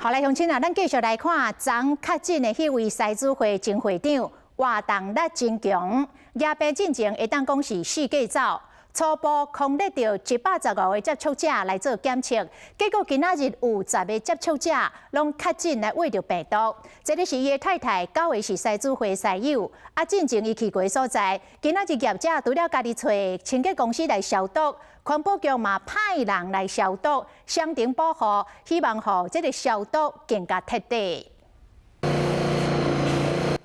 好來，鄉親啊，咱繼續來看昨確診的彼位獅子會前會長，活動力真強，野病進前會當講是四界走，初步匡列著115個接觸者來做檢測，結果今仔日有10個接觸者攏確診來穢著病毒。這个是伊的太太，9個是獅子會獅友。啊，進前伊去過所在，今仔日業者除了家己揣清潔公司來消毒，環保局嘛派人來消毒，雙重保護，希望予這个消毒更加徹底。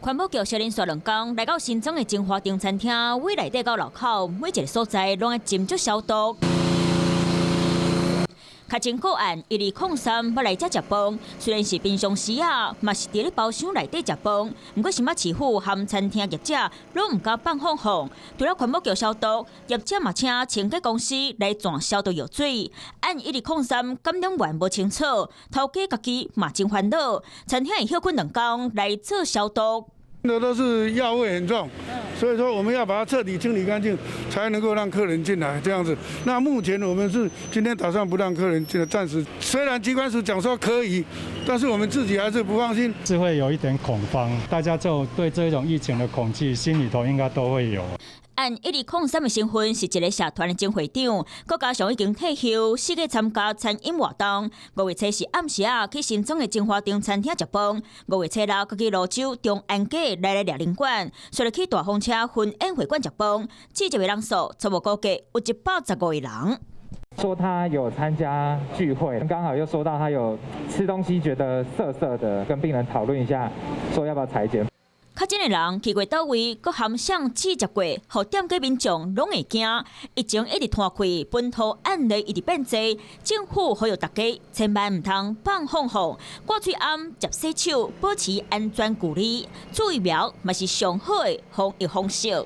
環保局小連續2工來到新莊的金華町餐廳，位內底到樓口，每一个所在攏愛斟酌消毒。確診個案1203欲來遮食飯，雖然是平常時啊，嘛是佇咧包廂內底食飯。毋過新北市府和餐廳業者攏毋敢放放放，除了環保局消毒，業者嘛請清潔公司來攢消毒藥水。案1203感染源無清楚，頭家家己嘛真煩惱，餐廳會歇睏2工來做消毒。那都是藥味很重，所以說我們要把它徹底清理乾淨，才能夠讓客人進來這樣子。那目前我們是今天打算不讓客人進來，暫時。雖然機關署講說可以，但是我們自己還是不放心。是會有一點恐慌，大家就對這種疫情的恐懼，心裡頭應該都會有。案1203的身份是一个社團的前會長，閣加上已經退休，四界參加餐飲活動。5月初四暗時啊，去新莊的金華町餐廳食飯。5月初六，閣去蘆洲中安街來來掠人館，隨來去大風車婚宴會館食飯。聚集的人數初步估計有115個人。說他有參加聚會，剛好又說到他有吃東西覺得澀澀的，跟病人討論一下，說要不要採檢。確診的人去過佗位，閣含誰接觸過，予店家民眾攏會驚。疫情一直拖開，本土案例一直變濟，政府呼籲大家千萬毋通放放放，掛喙罨、捷洗手，保持安全距離，注疫苗嘛是上好的防疫方式。